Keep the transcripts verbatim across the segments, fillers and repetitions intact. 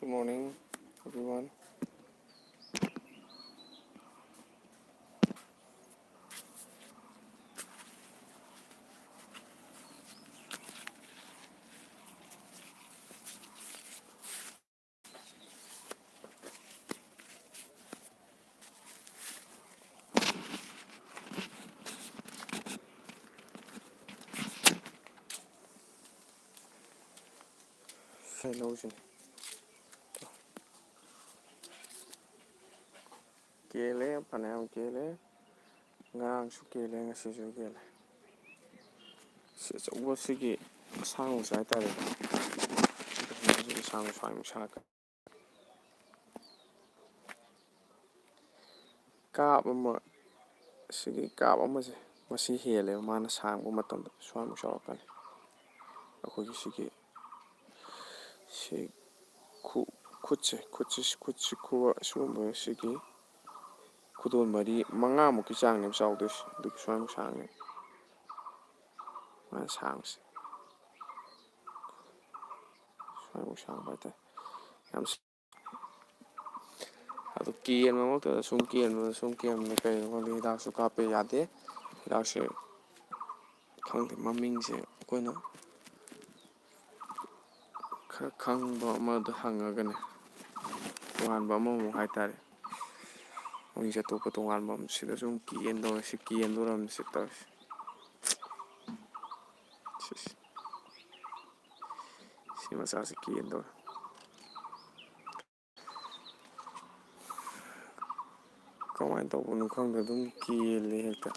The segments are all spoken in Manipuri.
Morning, everyone. ꯁꯤ ꯂꯧꯁꯤꯅꯦ꯫ ꯀꯦꯜꯂꯦ, ꯐꯅꯌꯥꯝ ꯀꯦꯜꯂꯦ꯫ ꯉꯔꯥꯡꯁꯨ ꯀꯦꯜꯂꯦ, ꯉꯁꯤꯁꯨ ꯀꯦꯜꯂꯦ꯫ ꯁꯤ ꯑꯆꯧꯕꯁꯤꯒꯤ ꯑꯁꯥꯡꯕꯁꯦ ꯍꯥꯏꯇꯥꯔꯦ꯫ ꯑꯁꯥꯡꯕ ꯁ꯭ꯋꯥꯏꯃꯨꯛ ꯁꯥꯡꯉꯛꯀꯅꯤ꯫ ꯀꯥꯞ ꯑꯃ, ꯁꯤꯒꯤ ꯀꯥꯞ ꯑꯃꯁꯦ, ꯃꯁꯤ ꯍꯦꯜꯂꯦꯕ ꯃꯥꯅ ꯁꯥꯡꯕ ꯃꯇꯝꯗ꯫ ꯁ꯭ꯋꯥꯏꯃꯨꯛ ꯆꯥꯎꯔꯛꯀꯅꯤ꯫ ꯑꯩꯈꯣꯏꯒꯤ ꯁꯤꯒꯤ, ꯁꯤ ꯈꯨ-, ꯈꯨꯠꯁꯦ, ꯈꯨꯠꯁꯦ, ꯈꯨꯠꯁꯦ, ꯈꯨꯕ ꯁꯤꯒꯨꯝꯕ ꯁꯤꯒꯤ ꯈꯨꯗꯣꯜ ꯃꯔꯤ, ꯃꯉꯥꯃꯨꯛꯀꯤ ꯆꯥꯡꯅꯦꯕ ꯆꯥꯎꯗꯣꯏꯁꯦ꯫ ꯑꯗꯨꯒꯤ ꯁ꯭ꯋꯥꯏꯃꯨꯛ ꯁꯥꯡꯉꯦ꯫ ꯃꯥꯅ ꯁꯥꯡꯕꯁꯦ꯫ ꯁ꯭ꯋꯥꯏꯃꯨꯛ ꯁꯥꯡꯕ ꯍꯥꯏꯇꯥꯔꯦ꯫ ꯌꯥꯝ ꯁ-, ꯑꯗꯨ ꯀꯦꯟꯕꯃꯛꯇꯗ ꯁꯨꯝ ꯀꯦꯟꯕꯗ, ꯁꯨꯝ ꯀꯦꯟꯕꯗ ꯀꯩꯅꯣ ꯈꯪꯗꯦ, ꯍꯤꯗꯥꯛꯁꯨ ꯀꯥꯞꯄ ꯌꯥꯗꯦ꯫ ꯍꯤꯗꯥꯛꯁꯦ ꯈꯪꯗꯦ, ꯃꯃꯤꯡꯁꯦ ꯑꯩꯈꯣꯏꯅ ꯈꯔ ꯈꯪꯕ ꯑꯃꯗ ꯍꯪꯉꯒꯅꯦ, ꯇꯣꯉꯥꯟꯕ ꯑꯃꯃꯨꯛ ꯍꯥꯏꯇꯥꯔꯦ, ꯃꯃꯤꯡꯁꯦ ꯑꯇꯣꯞꯄ ꯇꯣꯉꯥꯟꯕ ꯑꯃ, ꯁꯤꯗ ꯁꯨꯝ ꯀꯦꯟꯗꯧꯔꯦ, ꯁꯤ ꯀꯦꯟꯗꯣꯔꯝꯅꯤ ꯁꯤ ꯇꯧꯔꯤꯁꯦ꯫ ꯁꯤꯁꯦ꯫ ꯁꯤ ꯃꯆꯥꯁꯤ ꯀꯦꯟꯗꯧꯔꯦ꯫ ꯀꯃꯥꯏꯅ ꯇꯧꯕꯅꯣ ꯈꯪꯗꯦ, ꯑꯗꯨꯝ ꯀꯦꯜꯂꯦ ꯍꯦꯛꯇ꯫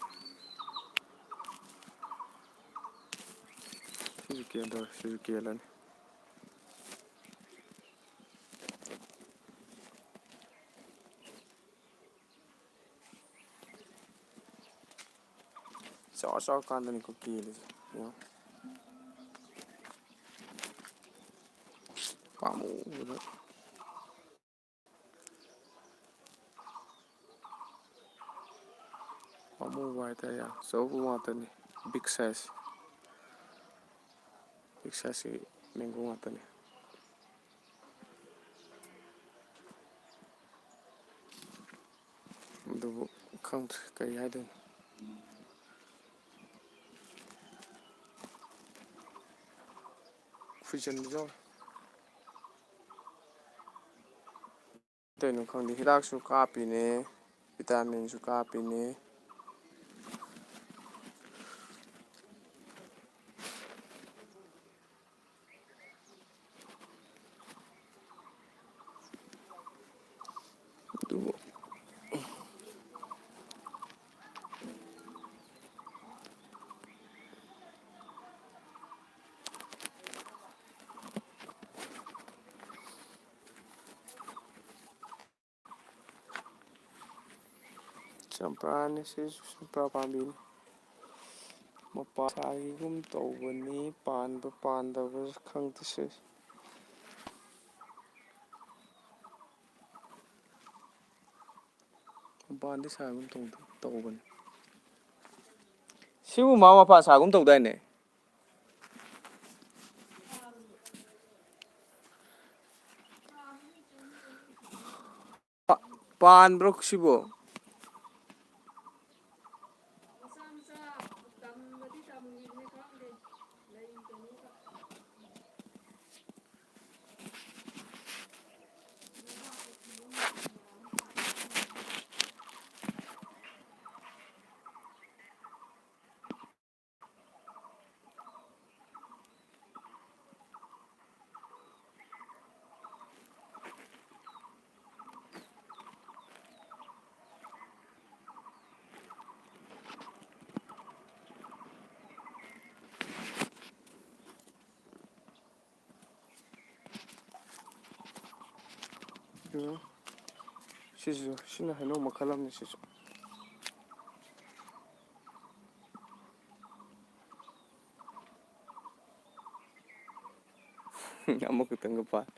ꯁꯤꯁꯨ ꯀꯦꯟꯗꯧꯔꯦ, ꯁꯤꯁꯨ ꯀꯦꯜꯂꯅꯤ꯫ ꯆꯥꯎꯔ ꯆꯥꯎꯔ ꯀꯥꯟꯗꯅꯤꯀꯣ ꯀꯦꯜꯂꯤꯁꯦ꯫ ꯌꯦꯡꯉꯣ꯫ ꯄꯥꯝꯃꯨꯕꯗ꯫ ꯄꯥꯝꯃꯨꯕ ꯍꯥꯏꯇꯥꯔꯦ꯫ ꯌꯥꯝ ꯑꯆꯧꯕ ꯉꯥꯛꯇꯅꯤ꯫ Big size꯫ Big sizeꯀꯤ mango ꯉꯥꯛꯇꯅꯤ꯫ ꯑꯗꯨꯕꯨ ꯈꯪꯗ꯭ꯔꯦ ꯀꯔꯤ ꯍꯥꯏꯗꯣꯏꯅꯣ꯫ ꯈꯨꯏꯖꯟꯕꯁꯨ ꯌꯥꯎꯔꯦ꯫ ꯀꯩꯅꯣ ꯈꯪꯗꯦ, ꯍꯤꯗꯥꯛꯁꯨ ꯀꯥꯞꯄꯤꯅꯦ, ꯚꯤꯇꯥꯃꯤꯟꯁꯨ ꯀꯥꯞꯄꯤꯅꯦ꯫ ꯑꯗꯨꯕꯨ ꯆꯝꯄ꯭ꯔꯥꯅꯤ, ꯁꯤꯁꯨ ꯆꯝꯄ꯭ꯔꯥ ꯄꯥꯝꯕꯤꯅꯤ꯫ ꯃꯄꯥꯟ ꯁꯥꯈꯤꯒꯨꯝ ꯇꯧꯕꯅꯤ, ꯄꯥꯟꯕ ꯄꯥꯟꯗꯕ ꯈꯪꯗꯦ ꯁꯤꯁꯦ꯫ ꯃꯄꯥꯟꯗꯤ ꯁꯥꯒꯨꯝ ꯇꯧꯗ-, ꯇꯧꯕꯅꯤ꯫ ꯁꯤꯕꯨ ꯃꯥ ꯃꯄꯥꯟ ꯁꯥꯒꯨꯝ ꯇꯧꯗꯥꯏꯅꯦ? ꯄꯥ-, ꯄꯥꯟꯕ꯭ꯔꯣ ꯁꯤꯕꯣ? ꯎꯝ꯫ ꯁꯤꯁꯨ, ꯁꯤꯅ ꯍꯩꯅꯧ ꯃꯈꯜ ꯑꯃꯅꯤ ꯁꯤꯁꯨ꯫ ꯑꯃꯈꯛꯇꯪꯒ ꯄꯥꯟ-,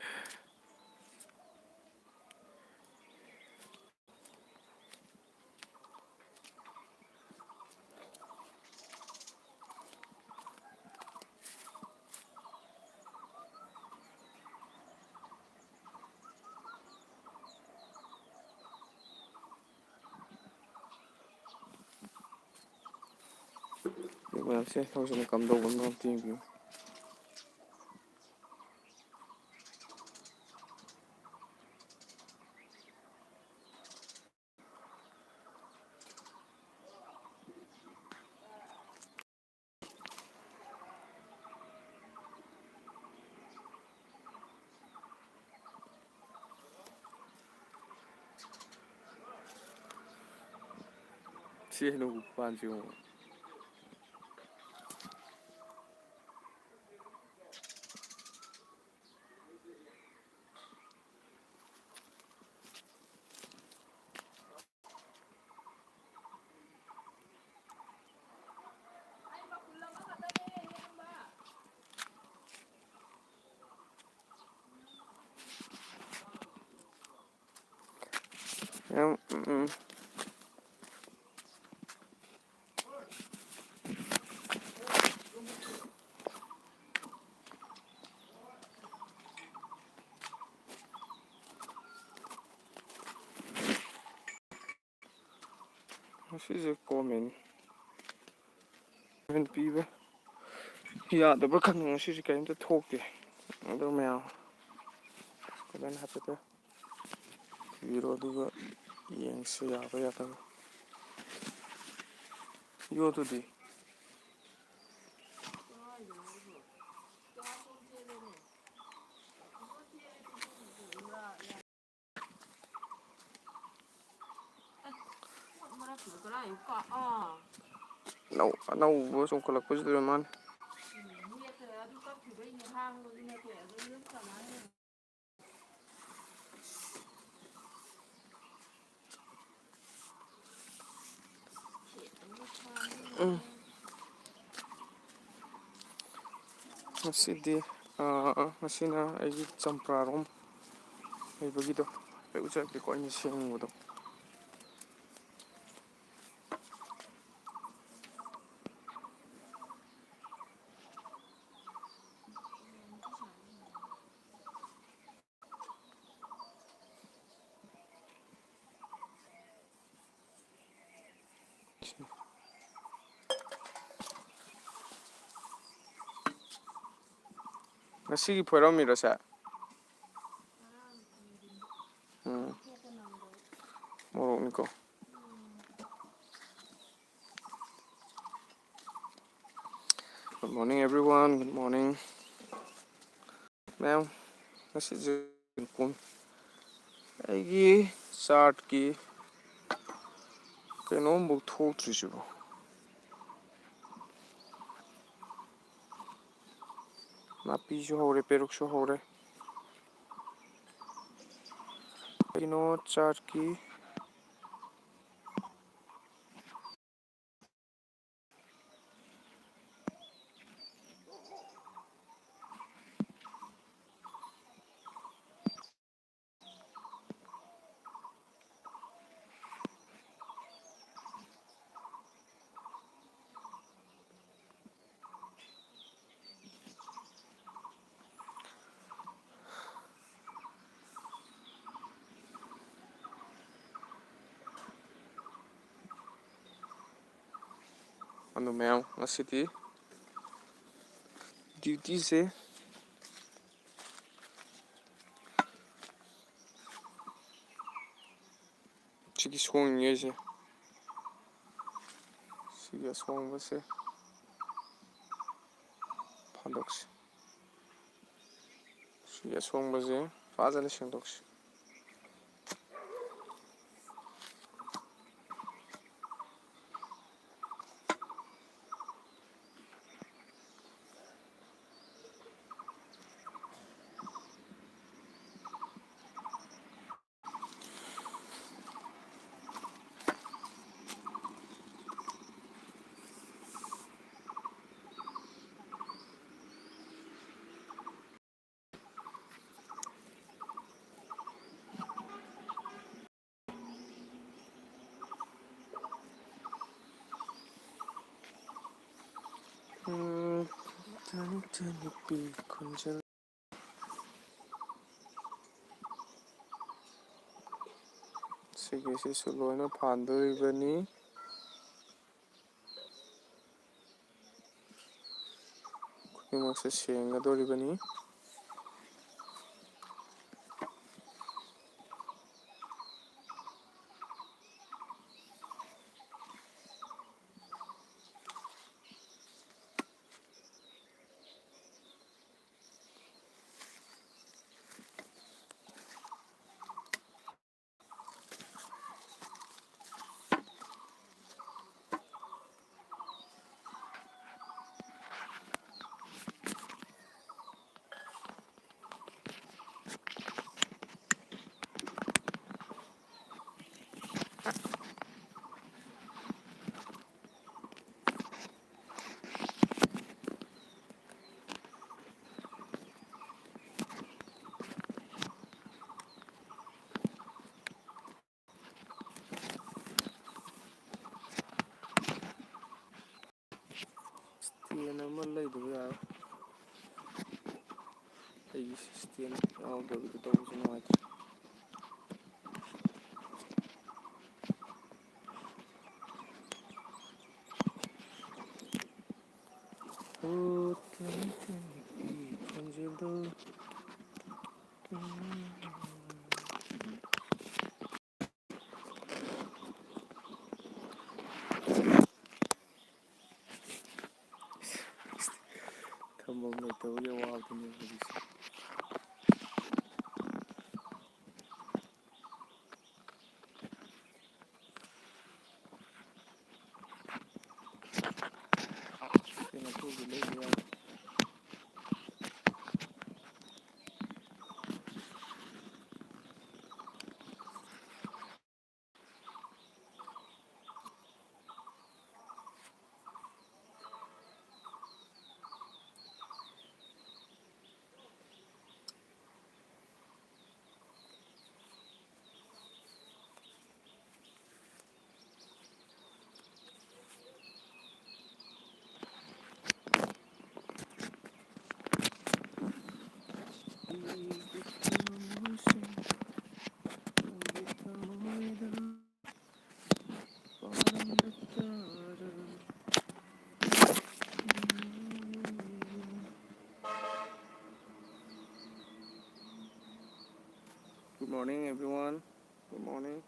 ꯃꯌꯥꯝꯁꯦ ꯂꯧꯁꯤꯅ ꯀꯝꯗꯧꯕꯅꯣ ꯑꯝꯇ ꯌꯦꯡꯕꯤꯌꯨ꯫ ꯁꯤ ꯍꯩꯅꯧ ꯄꯥꯟꯁꯤ ꯌꯦꯡꯉꯣ꯫ ꯌꯥꯝ, ꯎꯝ, ꯎꯝ꯫ ꯉꯁꯤꯁꯦ ꯀꯣꯃꯦꯟ, ꯀꯣꯃꯦꯟ ꯄꯤꯕ ꯌꯥꯗꯕ꯭ꯔꯥ ꯈꯪꯗꯦ꯫ ꯉꯁꯤꯁꯦ ꯀꯔꯤꯝꯇ ꯊꯣꯛꯇꯦ꯫ ꯑꯗꯣ ꯃꯌꯥꯝ ꯀꯃꯦꯟ ꯍꯥꯏꯐꯦꯠꯇ ꯄꯤꯕꯤꯔꯣ, ꯑꯗꯨꯒ ꯌꯦꯡꯁꯤ ꯌꯥꯕ꯭ꯔꯥ ꯌꯥꯗꯕ꯭ꯔꯥ꯫ ꯌꯣ ꯑꯗꯨꯗꯤ꯫ ꯑꯅꯧ-, ꯑꯅꯧꯕ ꯆꯣꯡꯈꯠꯂꯛꯄꯁꯤꯗ ꯑꯣꯏꯔ ꯃꯥꯜꯂꯦ꯫ ꯎꯝ꯫ ꯉꯁꯤꯗꯤ, ꯑꯥ, ꯉꯁꯤꯅ ꯑꯩꯒꯤ ꯆꯝꯄ꯭ꯔꯥꯔꯣꯝ ꯂꯩꯕꯒꯤꯗꯣ ꯍꯥꯏꯐꯦꯠ ꯎꯠꯆꯔꯛꯀꯦꯀꯣ, ꯑꯩꯅ ꯁꯦꯡꯕꯗꯣ꯫ ꯉꯁꯤꯒꯤ ꯐꯣꯏꯔꯝꯃꯤꯔꯣ ꯁꯦ? ꯎꯝ꯫ ꯃꯣꯔꯣꯛꯅꯤꯀꯣ꯫ Good morning, everyone. Good morning. ꯃꯌꯥꯝ, ꯉꯁꯤꯁꯦ ꯄꯨꯡ, ꯑꯩꯒꯤ ꯆꯥꯔꯠꯀꯤ ꯀꯩꯅꯣꯝꯐꯥꯎ ꯊꯣꯛꯇ꯭ꯔꯤꯁꯤꯕꯣ꯫ ꯅꯥꯄꯤꯁꯨ ꯍꯧꯔꯦ, ꯄꯦꯔꯨꯛꯁꯨ ꯍꯧꯔꯦ꯫ ꯀꯩꯅꯣ ꯆꯥꯔꯠꯀꯤ ꯑꯗꯨ ꯃꯌꯥꯝ, ꯉꯁꯤꯗꯤ ꯗ꯭ꯌꯨꯇꯤꯁꯦ ꯁꯤꯒꯤ ꯁꯣꯡꯉꯤꯉꯩꯁꯦ, ꯁꯤꯒꯤ ꯑꯁꯣꯡꯕꯁꯦ ꯐꯥꯗꯣꯛꯁꯤ꯫ ꯁꯤꯒꯤ ꯑꯁꯣꯡꯕꯁꯦ ꯐꯖꯅ ꯁꯦꯡꯗꯣꯛꯁꯤ꯫ ꯎꯝ, ꯇꯅꯤ ꯇꯅꯤ ꯄꯤ ꯈꯣꯟꯖꯦꯜ꯫ ꯁꯤꯒꯤꯁꯤꯁꯨ ꯂꯣꯏꯅ ꯐꯥꯟꯗꯣꯔꯤꯕꯅꯤ꯫ ꯈꯨꯗꯤꯡꯃꯛꯁꯦ ꯁꯦꯡꯒꯗꯧꯔꯤꯕꯅꯤ꯫ ꯁꯤꯁꯇꯦꯝ ꯑꯃ ꯂꯩꯗꯕ ꯌꯥꯔꯣꯏ꯫ ꯑꯩꯒꯤ ꯁꯤꯁꯇꯦꯝ ꯌꯥꯎꯗꯕꯤꯗ ꯇꯧꯕꯁꯨ ꯅꯨꯡꯉꯥꯏꯇꯦ꯫ ꯑꯣ, ꯊꯦꯡꯅ ꯊꯦꯡꯅ ꯄꯤ ꯈꯣꯟꯖꯦꯜꯗꯣ꯫ ꯊꯝꯐꯝ ꯂꯩꯇꯕꯒꯤ ꯑꯋꯥꯕꯗꯨꯅꯦ ꯍꯧꯖꯤꯛꯁꯦ꯫ ꯀꯩꯅꯣ ꯇꯧꯕ ꯂꯩꯕ ꯌꯥꯏ꯫ Good morning, everyone. Good morning.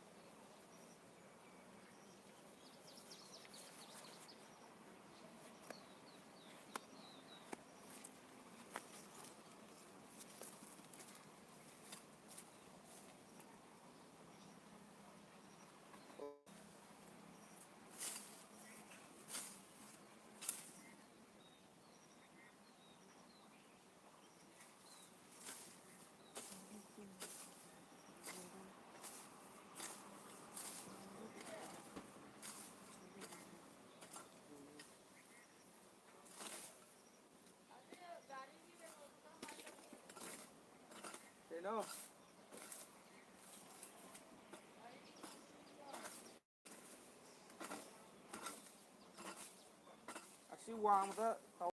ꯀꯩꯅꯣ? ꯑꯁꯤ ꯋꯥꯡꯃꯗ ꯇꯧ-,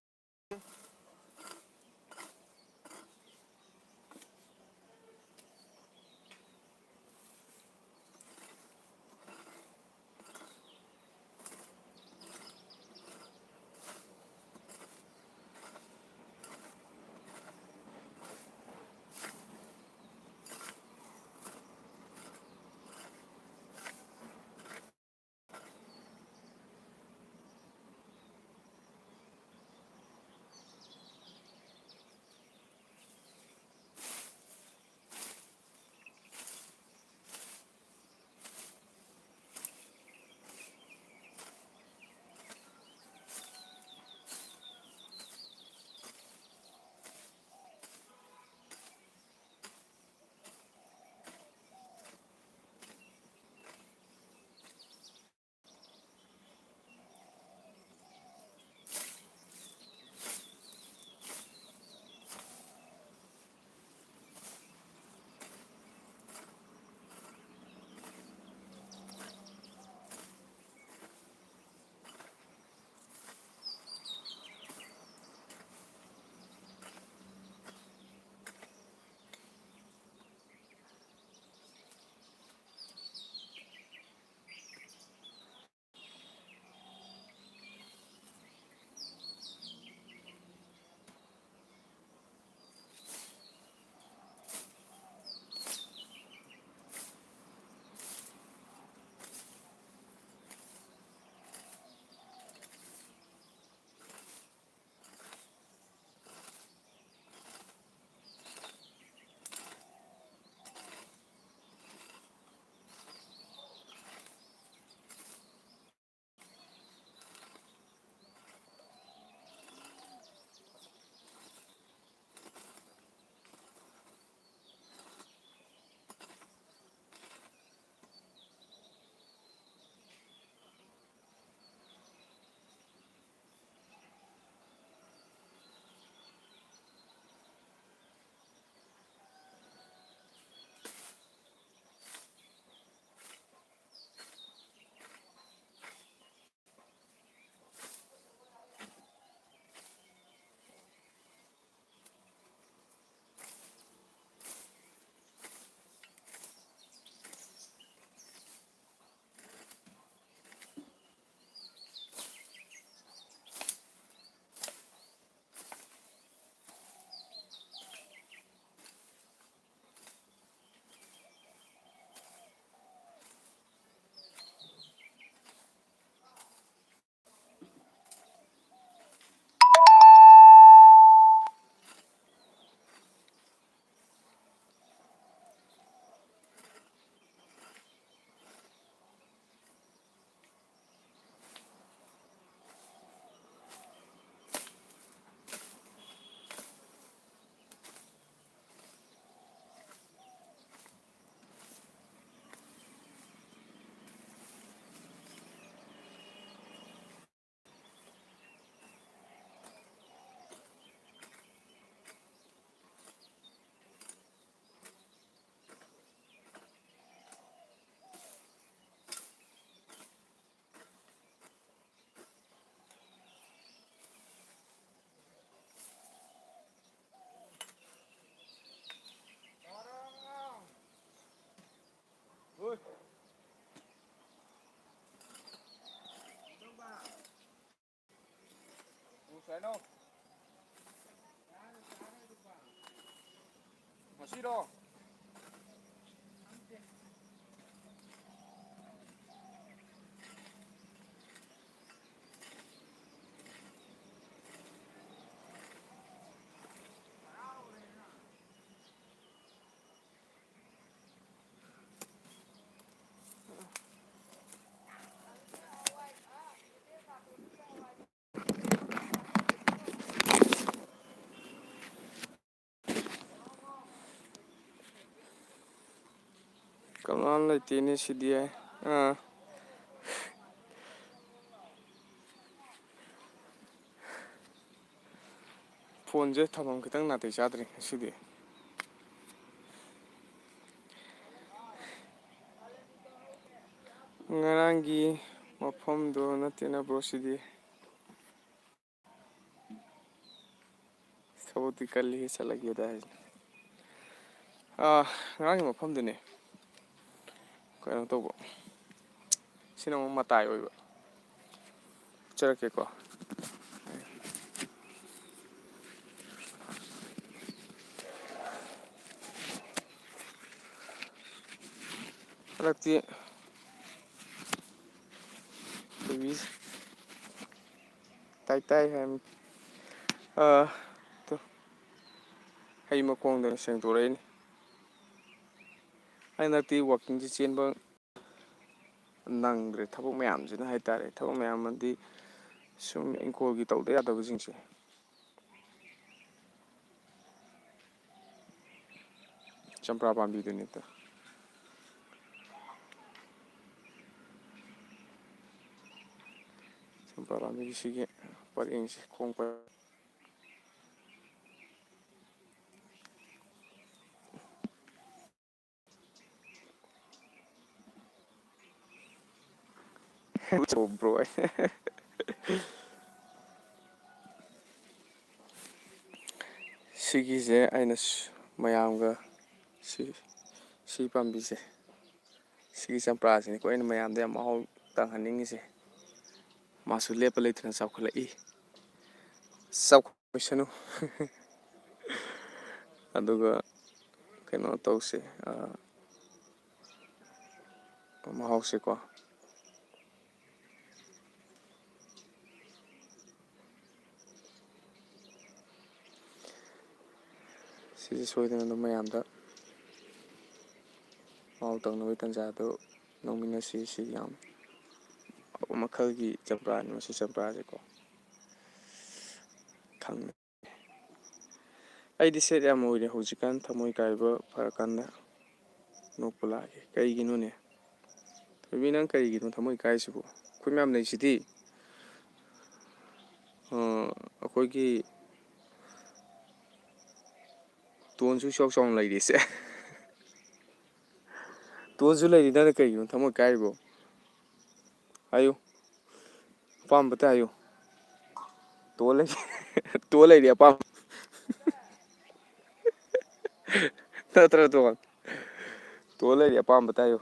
ꯀꯩꯅꯣ? ꯉꯁꯤꯔꯣ? ꯀꯅꯥꯝ ꯂꯩꯇꯦꯅꯦ ꯁꯤꯗꯤ꯫ ꯑꯥ꯫ ꯐꯣꯟꯁꯦ ꯊꯝꯐꯝ ꯈꯤꯇꯪ ꯅꯥꯇꯩ ꯆꯥꯗ꯭ꯔꯦ ꯉꯁꯤꯗꯤ꯫ ꯉꯔꯥꯡꯒꯤ ꯃꯐꯝꯗꯣ ꯅꯠꯇꯦꯅ, ꯕ꯭ꯔꯣ, ꯁꯤꯗꯤ꯫ ꯊꯕꯛꯇꯤ ꯀꯜꯂꯤ, ꯆꯠꯂꯒꯦꯗ ꯍꯥꯏꯁꯤꯅꯦ꯫ ꯑꯥ, ꯉꯔꯥꯡꯒꯤ ꯃꯐꯝꯗꯨꯅꯦ꯫ ꯀꯩꯅꯣ ꯇꯧꯕ, ꯁꯤꯅ ꯑꯃꯨꯛ ꯃꯇꯥꯏ ꯑꯣꯏꯕ꯫ ꯎꯠꯆꯔꯛꯀꯦꯀꯣ꯫ ꯍꯟꯗꯛꯇꯤ ꯀꯣꯕꯤ ꯇꯥꯏ ꯇꯥꯏ ꯍꯥꯏ꯫ ꯑꯥ, ꯇꯨ, ꯍꯩ ꯃꯈꯣꯡꯗꯅ ꯁꯦꯡꯗꯣꯔꯛꯏꯅꯤ꯫ ꯍꯟꯗꯛꯇꯤ ꯋꯥꯛꯀꯤꯡꯁꯦ ꯆꯦꯟꯕ ꯅꯪꯗ꯭ꯔꯦ, ꯊꯕꯛ ꯃꯌꯥꯝꯁꯤꯅ ꯍꯥꯏꯇꯥꯔꯦ꯫ ꯊꯕꯛ ꯃꯌꯥꯝ ꯑꯃꯗꯤ ꯁꯨꯝ ꯏꯪꯈꯣꯜꯒꯤ ꯇꯧꯗ ꯌꯥꯗꯕꯁꯤꯡꯁꯦ꯫ ꯆꯝꯄ꯭ꯔꯥ ꯄꯥꯝꯕꯤꯗꯨꯅꯤ ꯇꯨ꯫ ꯆꯝꯄ꯭ꯔꯥ ꯄꯥꯝꯕꯤꯒꯤ ꯁꯤꯒꯤ ꯄꯔꯦꯡꯁꯦ, ꯈꯣꯡ ꯄꯔꯦꯡ꯫ ꯕ꯭ꯔꯣ, ꯁꯤꯒꯤꯁꯦ ꯑꯩꯅ ꯁ-, ꯃꯌꯥꯝꯒ ꯁꯤ, ꯁꯤ ꯄꯥꯝꯕꯤꯁꯦ, ꯁꯤꯒꯤ ꯆꯝꯄ꯭ꯔꯥꯁꯤꯅꯤꯀꯣ ꯑꯩꯅ ꯃꯌꯥꯝꯗ ꯌꯥꯝ ꯃꯍꯥꯎ ꯇꯪꯍꯟꯅꯤꯡꯉꯤꯁꯦ꯫ ꯃꯥꯁꯨ ꯂꯦꯞꯄ ꯂꯩꯇꯅ ꯆꯥꯎꯈꯠꯂꯛꯏ꯫ ꯆꯥꯎꯈꯠꯁꯅꯨ꯫ ꯑꯗꯨꯒ ꯀꯩꯅꯣ ꯇꯧꯁꯦ, ꯑ, ꯃꯍꯥꯎꯁꯦꯀꯣ꯫ ꯁꯤꯁꯦ ꯁꯣꯏꯗꯅ ꯑꯗꯨꯝ ꯃꯌꯥꯝꯗ ꯃꯍꯥꯎ ꯇꯪꯅꯕꯒꯤ ꯇꯥꯟꯖꯥꯗꯨ ꯂꯧꯃꯤꯟꯅꯁꯤ꯫ ꯁꯤ ꯌꯥꯝ ꯑꯐꯕ ꯃꯈꯜꯒꯤ ꯆꯝꯄ꯭ꯔꯥꯅꯤ, ꯃꯁꯤ ꯆꯝꯄ꯭ꯔꯥꯁꯦꯀꯣ꯫ ꯈꯪ-, ꯑꯩꯗꯤ ꯁꯦꯠ ꯌꯥꯝ ꯑꯣꯏꯔꯦ ꯍꯧꯖꯤꯛꯀꯥꯟ, ꯊꯃꯣꯏ ꯀꯥꯏꯕ ꯐꯔꯀꯥꯟꯗ ꯅꯣꯛꯄ ꯂꯥꯛꯑꯦ꯫ ꯀꯩꯒꯤꯅꯣꯅꯦ? ꯊꯣꯏꯕꯤ, ꯅꯪ ꯀꯩꯒꯤꯅꯣ ꯊꯃꯣꯏ ꯀꯥꯏꯁꯤꯕꯨ? ꯑꯩꯈꯣꯏ ꯃꯌꯥꯝ ꯂꯩꯁꯤꯗꯤ꯫ ꯑ, ꯑꯩꯈꯣꯏꯒꯤ ꯇꯣꯟꯁꯨ ꯏꯆꯥꯎ ꯆꯥꯎꯅ ꯂꯩꯔꯤꯁꯦ꯫ ꯇꯣꯟꯁꯨ ꯂꯩꯔꯤ, ꯅꯪꯅ ꯀꯩꯒꯤꯅꯣ ꯊꯃꯣꯏ ꯀꯥꯏꯔꯤꯕꯣ? ꯍꯥꯏꯌꯨ, ꯑꯄꯥꯝꯕꯇ ꯍꯥꯏꯌꯨ꯫ ꯇꯣꯟ ꯂꯩ-, ꯇꯣꯟ ꯂꯩꯔꯤ ꯑꯄꯥꯝꯕ꯫ ꯅꯠꯇ꯭ꯔ ꯇꯣꯟ? ꯇꯣꯟ ꯂꯩꯔꯤ ꯑꯄꯥꯝꯕꯇ ꯍꯥꯏꯌꯨ꯫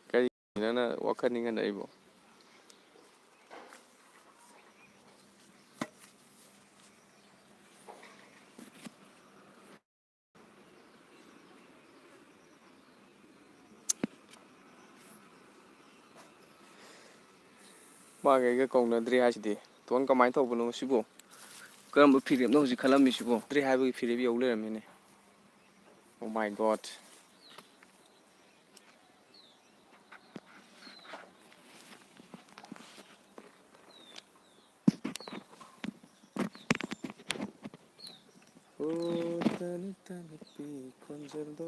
ꯀꯔꯤ ꯅꯪꯅ ꯋꯥꯈꯜ ꯅꯤꯡꯍꯜꯂꯛꯏꯕꯣ? ꯃꯥꯒ ꯑꯩꯒ ꯀꯧꯅꯗ꯭ꯔꯤ ꯍꯥꯏꯁꯤꯗꯤ꯫ ꯇꯣꯟ, ꯀꯃꯥꯏꯅ ꯇꯧꯕꯅꯣ ꯁꯤꯕꯨ? ꯀꯔꯝꯕ ꯐꯤꯔꯦꯞꯅꯣ ꯍꯧꯖꯤꯛ ꯈꯜꯂꯝꯃꯤꯁꯤꯕꯣ? ꯗ꯭ꯔꯤ ꯍꯥꯏꯕꯒꯤ ꯐꯤꯔꯦꯞ ꯌꯧ ꯂꯩꯔꯝꯃꯤꯅꯦ꯫ Oh my God꯫ ꯑꯣ, ꯇꯅꯨ, ꯇꯅꯨꯄꯤ ꯈꯣꯟꯖꯦꯜꯗꯣ꯫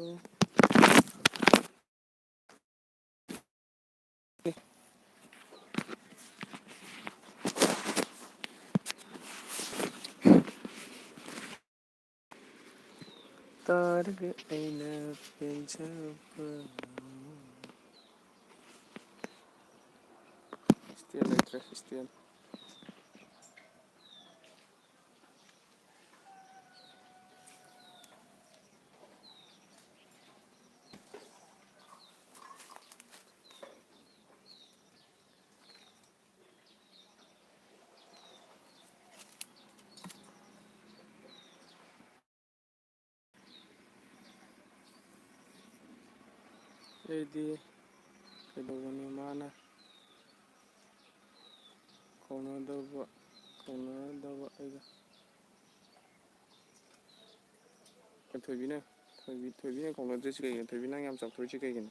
ꯇꯥꯔꯒ ꯑꯩꯅ ꯄꯦꯟꯖꯕ꯫ Stand ꯂꯩꯇ꯭ꯔꯦ, stand꯫ ꯑꯩꯗꯤ ꯀꯩꯗꯧꯕꯅꯤ ꯃꯥꯅ ꯀꯧꯅꯗꯕ, ꯀꯧꯅꯗꯕ ꯑꯩꯒ꯫ ꯊꯣꯏꯕꯤꯅ, ꯊꯣꯏꯕꯤ, ꯊꯣꯏꯕꯤꯅ ꯀꯧꯅꯗ꯭ꯔꯤꯁꯤ ꯀꯩꯒꯤꯅꯣ? ꯊꯣꯏꯕꯤ, ꯅꯪ ꯌꯥꯝ ꯆꯥꯎꯊꯣꯛꯏꯁꯤ ꯀꯩꯒꯤꯅꯣ?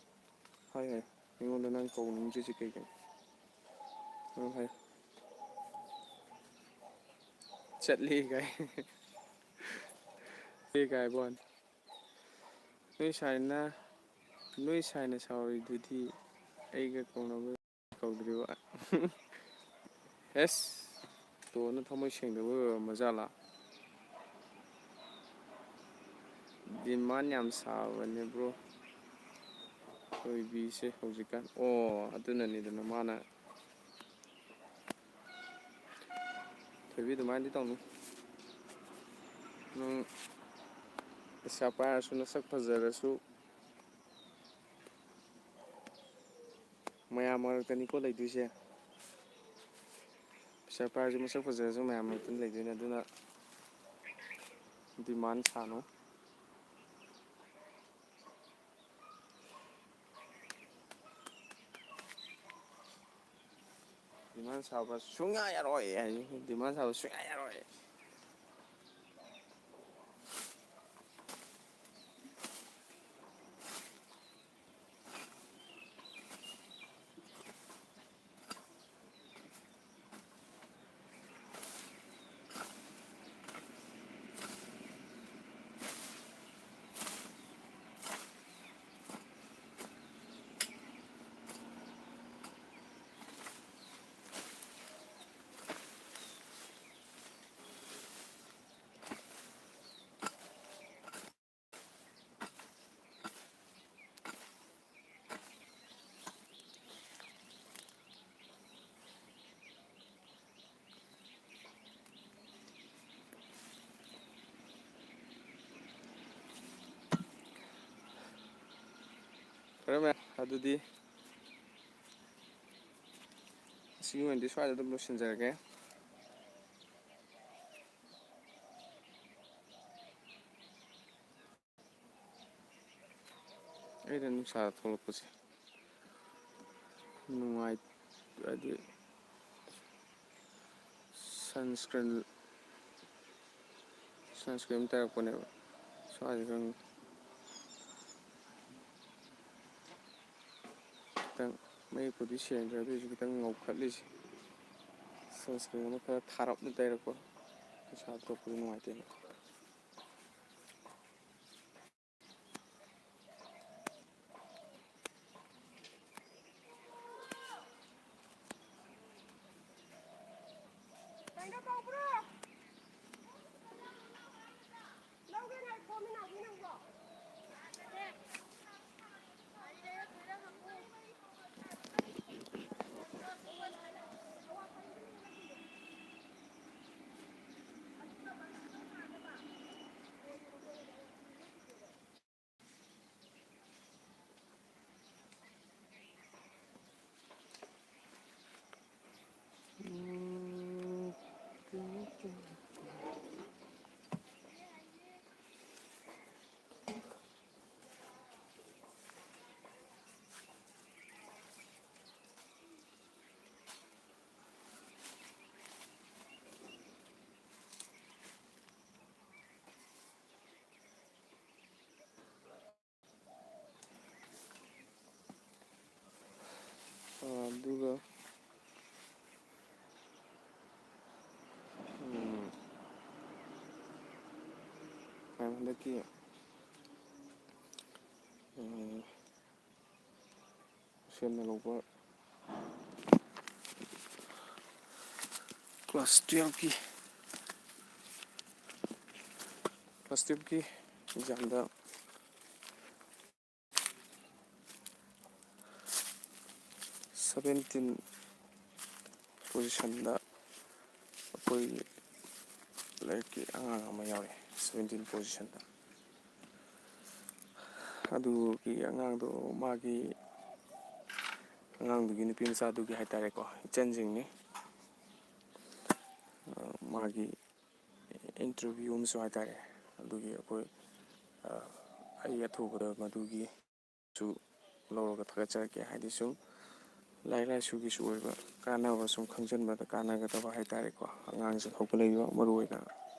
ꯍꯥꯏ, ꯍꯥꯏ꯫ ꯑꯩꯉꯣꯟꯗ ꯅꯪ ꯀꯧꯅꯤꯡꯗ꯭ꯔꯤꯁꯤ ꯀꯩꯒꯤꯅꯣ? ꯅꯪ ꯍꯥꯏ꯫ ꯆꯠꯂꯤ ꯀꯥꯏ꯫ ꯆꯠꯂꯤ ꯀꯥꯏ ꯕꯣꯟ꯫ ꯅꯣꯏ ꯁꯥꯏꯅ, ꯅꯣꯏ ꯁꯥꯏꯅ ꯁꯥꯎꯔꯤꯗꯨꯗꯤ ꯑꯩꯒ ꯀꯧꯅꯕ ꯀꯧꯗ꯭ꯔꯤꯕ꯫ ꯑꯦꯁ, ꯇꯣꯟꯅ ꯊꯃꯣꯏ ꯁꯦꯡꯗꯕ ꯑꯣꯏꯔꯝꯃ ꯖꯥꯠꯂꯥ? Demand ꯌꯥꯝ ꯁꯥꯕꯅꯦ bro, ꯊꯣꯏꯕꯤꯁꯦ ꯍꯧꯖꯤꯛꯀꯥꯟ꯫ ꯑꯣ, ꯑꯗꯨꯅꯅꯤꯗꯅ ꯃꯥꯅ꯫ ꯊꯣꯏꯕꯤ, ꯑꯗꯨꯃꯥꯏꯅꯗꯤ ꯇꯧꯅꯨ꯫ ꯅꯪ ꯄꯩꯁꯥ ꯄꯥꯏꯔꯁꯨ, ꯅꯁꯛ ꯐꯖꯔꯁꯨ, ꯃꯌꯥꯝ ꯃꯔꯛꯇꯅꯤꯀꯣ ꯂꯩꯗꯣꯏꯁꯦ꯫ ꯄꯩꯁꯥ ꯄꯥꯏꯔꯁꯨ, ꯃꯁꯛ ꯐꯖꯔꯁꯨ ꯃꯌꯥꯝ ꯃꯔꯛꯇꯅꯤ ꯂꯩꯗꯣꯏꯅꯦ꯫ ꯑꯗꯨꯅ demand ꯁꯥꯅꯨ꯫ Demand ꯁꯥꯕ ꯁꯨꯡꯌꯥ ꯌꯥꯔꯣꯏ ꯍꯥꯏ꯫ Demand ꯁꯥꯕ ꯁꯨꯡꯌꯥ ꯌꯥꯔꯣꯏ꯫ ꯐꯔꯦ ꯃꯌꯥꯝ, ꯑꯗꯨꯗꯤ ꯉꯁꯤꯒꯤ ꯑꯣꯏꯅꯗꯤ ꯁ꯭ꯋꯥꯏꯗ ꯑꯗꯨꯝ ꯂꯣꯏꯁꯤꯟꯖꯔꯒꯦ꯫ ꯑꯩꯅ ꯅꯨꯡꯁꯥꯗ ꯊꯣꯛꯂꯛꯄꯁꯦ ꯅꯨꯡꯉꯥꯏ, ꯍꯥꯏꯗꯤ sunscreen, sunscreen ꯇꯩꯔꯛꯄꯅꯦꯕ꯫ ꯁ꯭ꯋꯥꯏꯁꯦ ꯈꯪꯗꯦ, ꯈꯤꯇꯪ ꯃꯌꯦꯛꯄꯨꯗꯤ ꯁꯦꯡꯗ꯭ꯔꯦ, ꯑꯗꯨꯏꯁꯨ ꯈꯤꯇꯪ ꯉꯧꯈꯠꯂꯤꯁꯦ꯫ Sunscreen ꯑꯃ ꯈꯔ ꯊꯥꯔꯞꯅ ꯇꯩꯔꯛꯄ, ꯅꯨꯡꯁꯥ ꯊꯣꯛꯄꯗꯤ ꯅꯨꯡꯉꯥꯏꯇꯦꯅ꯫ ꯑꯗꯨꯒ, ꯎꯝ, ꯃꯌꯥꯝ ꯍꯟꯗꯛꯀꯤ, ꯎꯝ, ꯁꯦꯝꯅ ꯂꯧꯕ class twelveꯀꯤ, class twelveꯀꯤ examꯗ seventeen positionꯗ ꯑꯩꯈꯣꯏ ꯂꯥꯏꯔꯤꯛꯀꯤ ꯑꯉꯥꯡ ꯑꯃ ꯌꯥꯎꯔꯛꯑꯦ, seventeen positionꯗ꯫ ꯑꯗꯨꯒꯤ ꯑꯉꯥꯡꯗꯣ, ꯃꯥꯒꯤ, ꯑꯉꯥꯡꯗꯨꯒꯤ ꯅꯨꯄꯤ ꯃꯆꯥꯗꯨꯒꯤ ꯍꯥꯏꯇꯥꯔꯦꯀꯣ, ꯏꯆꯟꯁꯤꯡꯅꯤ꯫ ꯑ, ꯃꯥꯒꯤ interview ꯑꯃꯁꯨ ꯍꯥꯏꯇꯥꯔꯦ꯫ ꯑꯗꯨꯒꯤ ꯑꯩꯈꯣꯏ, ꯑ, ꯑꯩ ꯑꯊꯨꯕꯗ ꯃꯗꯨꯒꯤ ꯁꯨ ꯂꯧꯔꯒ ꯊꯥꯒꯠꯆꯔꯛꯀꯦ꯫ ꯍꯥꯏꯗꯤ ꯁꯨꯝ ꯂꯥꯏꯔꯤꯛ ꯂꯥꯏꯁꯨꯒꯤꯁꯨ ꯑꯣꯏꯕ ꯀꯥꯟꯅꯕ, ꯁꯨꯝ ꯈꯪꯖꯤꯟꯕꯗ ꯀꯥꯟꯅꯒꯗꯕ ꯍꯥꯏ ꯇꯥꯔꯦꯀꯣ꯫ ꯑꯉꯥꯡꯁꯤꯡ ꯍꯧꯒꯠꯂꯛꯏꯕ, ꯃꯔꯨꯑꯣꯏꯅ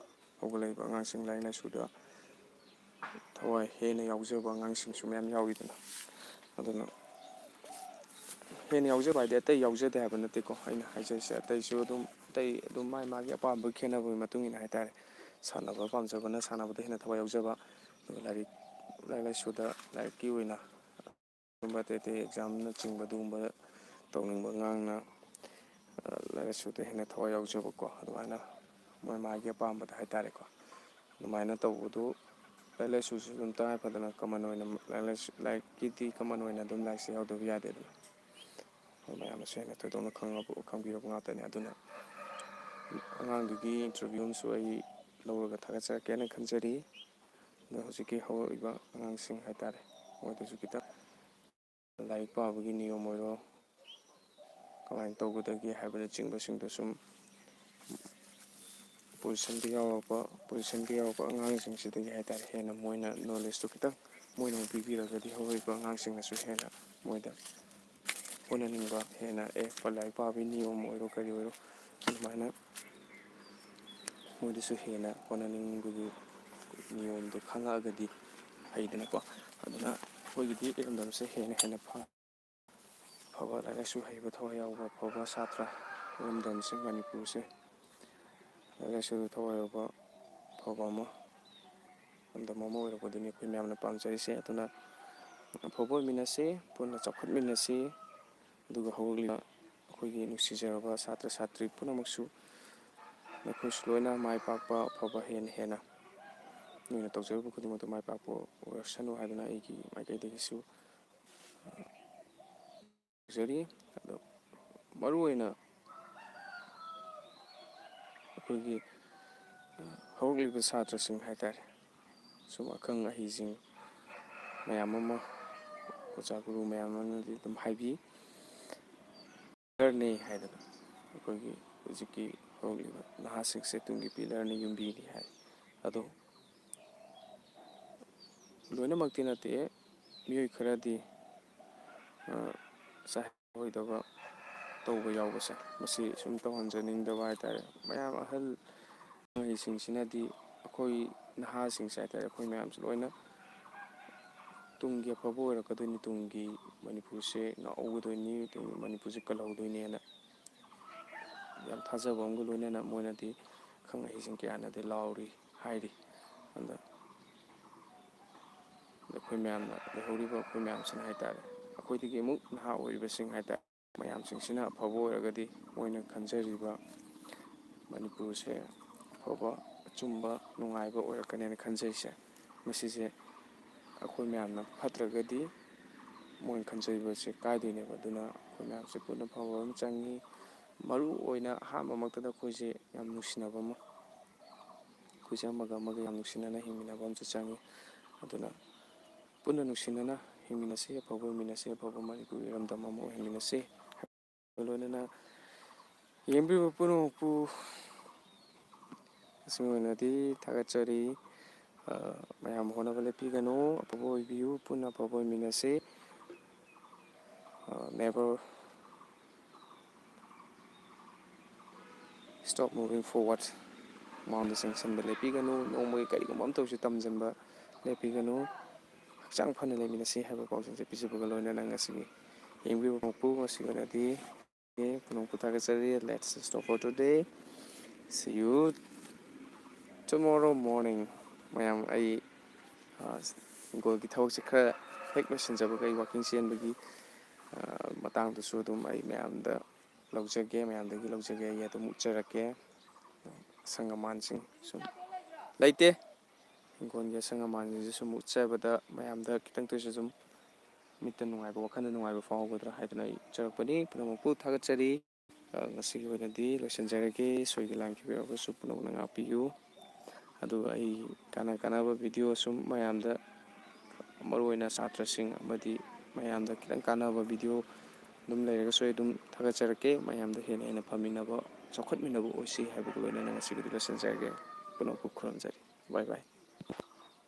ꯍꯧꯒꯠꯂꯛꯏꯕ ꯑꯉꯥꯡꯁꯤꯡ ꯂꯥꯏꯔꯤꯛ ꯂꯥꯏꯁꯨꯗ ꯊꯋꯥꯏ ꯍꯦꯟꯅ ꯌꯥꯎꯖꯕ ꯑꯉꯥꯡꯁꯤꯡꯁꯨ ꯃꯌꯥꯝ ꯌꯥꯎꯔꯤꯗꯅ꯫ ꯑꯗꯨꯅ ꯍꯦꯟꯅ ꯌꯥꯎꯖꯕ ꯍꯥꯏꯗꯤ ꯑꯇꯩ ꯌꯥꯎꯖꯗꯦ ꯍꯥꯏꯕ ꯅꯠꯇꯦꯀꯣ꯫ ꯑꯩꯅ ꯍꯥꯏꯖꯔꯤꯁꯦ ꯑꯇꯩꯁꯨ ꯑꯗꯨꯝ, ꯑꯇꯩ ꯑꯗꯨꯝ ꯃꯥꯏ ꯃꯥꯒꯤ ꯑꯄꯥꯝꯕ ꯈꯦꯠꯅꯕꯒꯤ ꯃꯇꯨꯡ ꯏꯟꯅ ꯍꯥꯏ ꯇꯥꯔꯦ꯫ ꯁꯥꯟꯅꯕ ꯄꯥꯝꯖꯕꯅ ꯁꯥꯟꯅꯕꯗ ꯍꯦꯟꯅ ꯊꯋꯥꯏ ꯌꯥꯎꯖꯕ, ꯑꯗꯨꯒ ꯂꯥꯏꯔꯤꯛ, ꯂꯥꯏꯔꯤꯛ ꯂꯥꯏꯁꯨꯗ, ꯂꯥꯏꯔꯤꯛꯀꯤ ꯑꯣꯏꯅ ꯑꯗꯨꯒꯨꯝꯕ ꯑꯇꯩ ꯑꯇꯩ ꯑꯦꯛꯖꯥꯝꯅꯆꯤꯡꯕ ꯑꯗꯨꯒꯨꯝꯕ ꯇꯧꯅꯤꯡꯕ ꯑꯉꯥꯡꯅ, ꯑ, ꯂꯥꯏꯔꯤꯛ ꯂꯥꯏꯁꯨꯗ ꯍꯦꯟꯅ ꯊꯋꯥꯏ ꯌꯥꯎꯖꯕꯀꯣ꯫ ꯑꯗꯨꯃꯥꯏꯅ ꯃꯣꯏ ꯃꯥꯒꯤ ꯑꯄꯥꯝꯕꯗ ꯍꯥꯏ ꯇꯥꯔꯦꯀꯣ꯫ ꯑꯗꯨꯃꯥꯏꯅ ꯇꯧꯕꯗꯨ ꯂꯥꯏꯔꯤꯛ ꯂꯥꯏꯁꯨꯁꯨ ꯑꯗꯨꯝ ꯇꯉꯥꯏ ꯐꯗꯅ ꯀꯃꯟ ꯑꯣꯏꯅ ꯂꯥꯏꯔꯤꯛ ꯂꯥꯏꯁꯨ, ꯂꯥꯏꯔꯤꯛꯀꯤꯗꯤ ꯀꯃꯟ ꯑꯣꯏꯅ ꯑꯗꯨꯝ ꯂꯥꯏꯔꯤꯛꯁꯦ ꯌꯥꯎꯗꯕ ꯌꯥꯗꯦꯗꯅ꯫ ꯑꯗꯨ ꯃꯌꯥꯝꯅꯁꯨ ꯍꯦꯟꯅ ꯊꯣꯏꯗꯣꯛꯅ ꯈꯪꯉꯕ, ꯈꯪꯕꯤꯔꯕ ꯉꯥꯛꯇꯅꯤ꯫ ꯑꯗꯨꯅ ꯑꯉꯥꯡꯗꯨꯒꯤ ꯏꯟꯇꯔꯚ꯭ꯌꯨ ꯑꯃꯁꯨ ꯑꯩ ꯂꯧꯔꯒ ꯊꯥꯒꯠꯆꯔꯛꯀꯦꯅ ꯈꯟꯖꯔꯤ꯫ ꯑꯗꯣ ꯍꯧꯖꯤꯛꯀꯤ ꯍꯧꯔꯛꯂꯤꯕ ꯑꯉꯥꯡꯁꯤꯡ ꯍꯥꯏ ꯇꯥꯔꯦ, ꯃꯣꯏꯗꯁꯨ ꯈꯤꯇꯪ ꯂꯥꯏꯔꯤꯛ ꯄꯥꯕꯒꯤ ꯅꯤꯌꯣꯝ ꯑꯣꯏꯔꯣ, ꯀꯃꯥꯏꯅ ꯇꯧꯒꯗꯒꯦ ꯍꯥꯏꯕꯅꯆꯤꯡꯕꯁꯤꯡꯗꯣ ꯁꯨꯝ ꯄꯣꯖꯤꯁꯟꯗ ꯌꯥꯎꯔꯛꯄ, ꯄꯣꯖꯤꯁꯟꯗ ꯌꯥꯎꯔꯛꯄ ꯑꯉꯥꯡꯁꯤꯡꯁꯤꯗꯒꯤ ꯍꯥꯏ ꯇꯥꯔꯦ, ꯍꯦꯟꯅ ꯃꯣꯏꯅ ꯅꯣꯂꯦꯖꯇꯣ ꯈꯤꯇꯪ ꯃꯣꯏꯅ ꯑꯃꯨꯛ ꯄꯤꯕꯤꯔꯒꯗꯤ ꯍꯧꯔꯛꯏꯕ ꯑꯉꯥꯡꯁꯤꯡꯅꯁꯨ ꯍꯦꯟꯅ ꯃꯣꯏꯗ ꯍꯣꯠꯅꯅꯤꯡꯕ, ꯍꯦꯟꯅ ꯑꯦ ꯂꯥꯏꯔꯤꯛ ꯄꯥꯕꯒꯤ ꯅꯤꯌꯣꯝ ꯑꯣꯏꯔꯣ ꯀꯔꯤ ꯑꯣꯏꯔꯣ, ꯑꯗꯨꯃꯥꯏꯅ ꯃꯣꯏꯗꯁꯨ ꯍꯦꯟꯅ ꯍꯣꯠꯅꯅꯤꯡꯕꯒꯤ ꯅꯤꯌꯣꯝꯗꯣ ꯈꯪꯉꯛꯑꯒꯗꯤ ꯐꯩꯗꯅꯀꯣ꯫ ꯑꯗꯨꯅ ꯑꯩꯈꯣꯏꯒꯤꯗꯤ ꯏꯔꯝꯗꯝꯁꯦ ꯍꯦꯟꯅ ꯍꯦꯟꯅ ꯐ-, ꯑꯐꯕ ꯂꯥꯏꯔꯤꯛ ꯂꯥꯏꯁꯨ ꯍꯩꯕ, ꯊꯋꯥꯏ ꯌꯥꯎꯕ ꯑꯐꯕ ꯁꯥꯇ꯭ꯔ, ꯏꯔꯝꯗꯝꯁꯦ ꯃꯅꯤꯄꯨꯔꯁꯦ ꯂꯥꯏꯔꯤꯛ ꯂꯥꯏꯁꯨꯗ ꯊꯋꯥꯏ ꯌꯥꯎꯕ ꯑꯐꯕ ꯑꯃ, ꯂꯝꯗꯝ ꯑꯃ ꯑꯣꯏꯔꯛꯄꯗꯨꯅꯤ ꯑꯩꯈꯣꯏ ꯃꯌꯥꯝꯅ ꯄꯥꯝꯖꯔꯤꯁꯦ꯫ ꯑꯗꯨꯅ ꯑꯐꯕ ꯑꯣꯏꯃꯤꯟꯅꯁꯤ, ꯄꯨꯟꯅ ꯆꯥꯎꯈꯠꯃꯤꯟꯅꯁꯤ꯫ ꯑꯗꯨꯒ ꯍꯧꯔꯛꯂꯤꯕ ꯑꯩꯈꯣꯏꯒꯤ ꯅꯨꯡꯁꯤꯖꯔꯕ ꯁꯥꯇ꯭ꯔ ꯁꯥꯇ꯭ꯔꯤ ꯄꯨꯝꯅꯃꯛꯁꯨ, ꯅꯈꯣꯏꯁꯨ ꯂꯣꯏꯅ ꯃꯥꯏ ꯄꯥꯛꯄ, ꯑꯐꯕ ꯍꯦꯟꯅ ꯍꯦꯟꯅ ꯅꯣꯏꯅ ꯇꯧꯖꯔꯤꯕ ꯈꯨꯗꯤꯡꯃꯛꯇ ꯃꯥꯏ ꯄꯥꯛꯄ ꯑꯣꯏꯔꯁꯅꯨ ꯍꯥꯏꯗꯨꯅ ꯑꯩꯒꯤ ꯃꯥꯏꯀꯩꯗꯒꯤꯁꯨ ꯇꯧꯖꯔꯤ꯫ ꯑꯗꯣ ꯃꯔꯨꯑꯣꯏꯅ ꯑꯩꯈꯣꯏꯒꯤ ꯍꯧꯔꯛꯂꯤꯕ ꯁꯥꯇ꯭ꯔꯁꯤꯡ ꯍꯥꯏ ꯇꯥꯔꯦ, ꯁꯨꯝ ꯑꯈꯪ ꯑꯍꯩꯁꯤꯡ ꯃꯌꯥꯝ ꯑꯃ, ꯑꯣꯖꯥ ꯒꯨꯔꯨ ꯃꯌꯥꯝ ꯑꯃꯅꯗꯤ ꯑꯗꯨꯝ ꯍꯥꯏꯕꯤ, ꯂꯤꯗꯔꯅꯤ ꯍꯥꯏꯗꯅ꯫ ꯑꯩꯈꯣꯏꯒꯤ ꯍꯧꯖꯤꯛꯀꯤ ꯍꯧꯔꯛꯂꯤꯕ ꯅꯍꯥꯁꯤꯡꯁꯦ ꯇꯨꯡꯒꯤ ꯄꯤꯂꯔꯅꯤ, ꯌꯨꯝꯕꯤꯅꯤ ꯍꯥꯏ꯫ ꯑꯗꯣ ꯂꯣꯏꯅꯃꯛꯇꯤ ꯅꯠꯇꯦ, ꯃꯤꯑꯣꯏ ꯈꯔꯗꯤ, ꯑ, ꯆꯥꯍꯩꯔꯣꯏꯗꯕ ꯇꯧꯕ ꯌꯥꯎꯕꯁꯦ, ꯃꯁꯤ ꯁꯨꯝ ꯇꯧꯍꯟꯖꯅꯤꯡꯗꯕ ꯍꯥꯏꯇꯥꯔꯦ꯫ ꯃꯌꯥꯝ ꯑꯍꯜ ꯃꯍꯩꯁꯤꯡꯁꯤꯅꯗꯤ ꯑꯩꯈꯣꯏ ꯅꯍꯥꯁꯤꯡꯁꯦ ꯍꯥꯏꯇꯥꯔꯦ, ꯑꯩꯈꯣꯏ ꯃꯌꯥꯝꯁꯦ ꯂꯣꯏꯅ ꯇꯨꯡꯒꯤ ꯑꯐꯕ ꯑꯣꯏꯔꯛꯀꯗꯣꯏꯅꯤ, ꯇꯨꯡꯒꯤ ꯃꯅꯤꯄꯨꯔꯁꯦ ꯉꯥꯛꯍꯧꯒꯗꯣꯏꯅꯤ, ꯇꯨꯡꯒꯤ ꯃꯅꯤꯄꯨꯔꯁꯦ ꯀꯜꯍꯧꯗꯣꯏꯅꯦꯅ ꯌꯥꯝ ꯊꯥꯖꯕ ꯑꯃꯒ ꯂꯣꯏꯅꯅ ꯃꯣꯏꯅꯗꯤ ꯑꯈꯪ ꯑꯍꯩꯁꯤꯡ ꯀꯌꯥꯅꯗꯤ ꯂꯥꯎꯔꯤ, ꯍꯥꯏꯔꯤ꯫ ꯑꯗ ꯑꯩꯈꯣꯏ ꯃꯌꯥꯝꯅ, ꯂꯩꯍꯧꯔꯤꯕ ꯑꯩꯈꯣꯏ ꯃꯌꯥꯝꯁꯤꯅ ꯍꯥꯏꯇꯥꯔꯦ, ꯑꯩꯈꯣꯏꯗꯒꯤ ꯑꯃꯨꯛ ꯅꯍꯥ ꯑꯣꯏꯔꯤꯕꯁꯤꯡ ꯍꯥꯏꯇꯥꯔꯦ, ꯃꯌꯥꯝꯁꯤꯡꯁꯤꯅ ꯑꯐꯕ ꯑꯣꯏꯔꯒꯗꯤ ꯃꯣꯏꯅ ꯈꯟꯖꯔꯤꯕ ꯃꯅꯤꯄꯨꯔꯁꯦ ꯑꯐꯕ, ꯑꯆꯨꯝꯕ, ꯅꯨꯡꯉꯥꯏꯕ ꯑꯣꯏꯔꯛꯀꯅꯦꯅ ꯈꯟꯖꯩꯁꯦ꯫ ꯃꯁꯤꯁꯦ ꯑꯩꯈꯣꯏ ꯃꯌꯥꯝꯅ ꯐꯠꯇ꯭ꯔꯒꯗꯤ ꯃꯣꯏꯅ ꯈꯟꯖꯔꯤꯕꯁꯦ ꯀꯥꯏꯗꯣꯏꯅꯦꯕ꯫ ꯑꯗꯨꯅ ꯑꯩꯈꯣꯏ ꯃꯌꯥꯝꯁꯦ ꯄꯨꯟꯅ ꯐꯕ ꯑꯃ ꯆꯪꯉꯤ꯫ ꯃꯔꯨ ꯑꯣꯏꯅ ꯑꯍꯥꯟꯕꯃꯛꯇꯗ ꯑꯩꯈꯣꯏꯁꯦ ꯌꯥꯝ ꯅꯨꯡꯁꯤꯅꯕ ꯑꯃ, ꯑꯩꯈꯣꯏꯁꯦ ꯑꯃꯒ ꯑꯃꯒ ꯌꯥꯝ ꯅꯨꯡꯁꯤꯅꯅ ꯍꯤꯡꯃꯤꯟꯅꯕ ꯑꯃꯁꯨ ꯆꯪꯉꯤ꯫ ꯑꯗꯨꯅ ꯄꯨꯟꯅ ꯅꯨꯡꯁꯤꯅꯅ ꯍꯤꯡꯃꯤꯟꯅꯁꯤ, ꯑꯐꯕ ꯑꯣꯏꯃꯤꯟꯅꯁꯤ, ꯑꯐꯕ ꯃꯅꯤꯄꯨꯔ ꯏꯔꯝꯗꯝ ꯑꯃ ꯑꯣꯏꯍꯟꯃꯤꯟꯅꯁꯤ꯫ ꯂꯣꯏꯅꯅ ꯌꯦꯡꯕꯤꯕ ꯄꯨꯝꯅꯃꯛꯄꯨ ꯑꯁꯤꯒꯤ ꯑꯣꯏꯅꯗꯤ ꯊꯥꯒꯠꯆꯔꯤ꯫ ꯑ, ꯃꯌꯥꯝ ꯍꯣꯠꯅꯕ ꯂꯦꯞꯄꯤꯒꯅꯨ, ꯑꯐꯕ ꯑꯣꯏꯕꯤꯌꯨ, ꯄꯨꯟꯅ ꯑꯐꯕ ꯑꯣꯏꯃꯤꯟꯅꯁꯤ꯫ ꯑ, never stop moving forward꯫ ꯃꯃꯥꯡꯗ ꯆꯪꯁꯤꯟꯕ ꯂꯦꯞꯄꯤꯒꯅꯨ, ꯅꯣꯡꯃꯒꯤ ꯀꯔꯤꯒꯨꯝꯕ ꯑꯃꯇ ꯑꯣꯏꯔꯁꯨ ꯇꯝꯁꯤꯟꯕ ꯂꯦꯞꯄꯤꯒꯅꯨ꯫ ꯍꯛꯆꯥꯡ ꯐꯅ ꯂꯩꯃꯤꯟꯅꯁꯤ ꯍꯥꯏꯕ ꯄꯥꯎꯖꯦꯜꯁꯦ ꯄꯤꯖꯕꯒ ꯂꯣꯏꯅꯅ ꯉꯁꯤꯒꯤ ꯌꯦꯡꯕꯤꯕ ꯃꯄꯨ ꯉꯁꯤꯒꯤ ꯑꯣꯏꯅꯗꯤ ꯄꯨꯝꯅꯃꯛꯄꯨ ꯊꯥꯒꯠꯆꯔꯤ꯫ Let's stop for today. See you tomorrow morning. ꯃꯌꯥꯝ, ꯑꯩ, ꯑ, ꯍꯤꯡꯒꯣꯜꯒꯤ ꯊꯕꯛꯁꯦ ꯈꯔ ꯍꯦꯛ ꯂꯣꯏꯁꯤꯟꯖꯕꯒ ꯑꯩ walking ꯆꯦꯟꯕꯒꯤ, ꯑ, ꯃꯇꯥꯡꯗꯨꯁꯨ ꯑꯗꯨꯝ ꯑꯩ ꯃꯌꯥꯝꯗ ꯂꯧꯖꯒꯦ, ꯃꯌꯥꯝꯗꯒꯤ ꯂꯧꯖꯒꯦ, ꯑꯩ ꯑꯗꯨꯝ ꯎꯠꯆꯔꯛꯀꯦ꯫ ꯑꯁꯪ ꯑꯃꯥꯟꯁꯤꯡ ꯁꯨꯝ ꯂꯩꯇꯦ꯫ ꯍꯤꯡꯒꯣꯜꯒꯤ ꯑꯁꯪ ꯑꯃꯥꯟꯁꯤꯡꯁꯦ ꯁꯨꯝ ꯎꯠꯆꯕꯗ ꯃꯌꯥꯝꯗ ꯈꯤꯇꯪꯇ ꯑꯣꯏꯔꯁꯨ ꯁꯨꯝ ꯃꯤꯠꯇ ꯅꯨꯡꯉꯥꯏꯕ, ꯋꯥꯈꯜꯗ ꯅꯨꯡꯉꯥꯏꯕ ꯐꯥꯎꯒꯗ꯭ꯔꯥ ꯍꯥꯏꯗꯨꯅ ꯑꯩ ꯎꯠꯆꯔꯛꯄꯅꯤ꯫ ꯄꯨꯝꯅꯃꯛꯄꯨ ꯊꯥꯒꯠꯆꯔꯤ꯫ ꯑ, ꯉꯁꯤꯒꯤ ꯑꯣꯏꯅꯗꯤ ꯂꯣꯏꯁꯤꯟꯖꯔꯒꯦ꯫ ꯁꯣꯏꯈꯤ ꯂꯥꯟꯈꯤꯕ ꯌꯥꯎꯔꯒꯁꯨ ꯄꯨꯝꯅꯃꯛꯅ ꯉꯥꯛꯄꯤꯌꯨ꯫ ꯑꯗꯨꯒ ꯑꯩ ꯀꯥꯟꯅ ꯀꯥꯟꯅꯕ video ꯁꯨꯝ ꯃꯌꯥꯝꯗ, ꯃꯔꯨꯑꯣꯏꯅ ꯁꯥꯇ꯭ꯔꯁꯤꯡ ꯑꯃꯗꯤ ꯃꯌꯥꯝꯗ ꯈꯤꯇꯪ ꯀꯥꯟꯅꯕ video ꯑꯗꯨꯝ ꯂꯩꯔꯒꯁꯨ ꯑꯩ ꯑꯗꯨꯝ ꯊꯥꯒꯠꯆꯔꯛꯀꯦ꯫ ꯃꯌꯥꯝꯗ ꯍꯦꯟꯅ ꯍꯦꯟꯅ ꯐꯃꯤꯟꯅꯕ, ꯆꯥꯎꯈꯠꯃꯤꯟꯅꯕ ꯑꯣꯏꯁꯤ ꯍꯥꯏꯕꯒ ꯂꯣꯏꯅꯅ ꯉꯁꯤꯒꯤꯗꯤ ꯂꯣꯏꯁꯤꯟꯖꯔꯒꯦ꯫ ꯄꯨꯝꯅꯃꯛꯄꯨ ꯈꯨꯔꯨꯝꯖꯔꯤ꯫ Bye bye꯫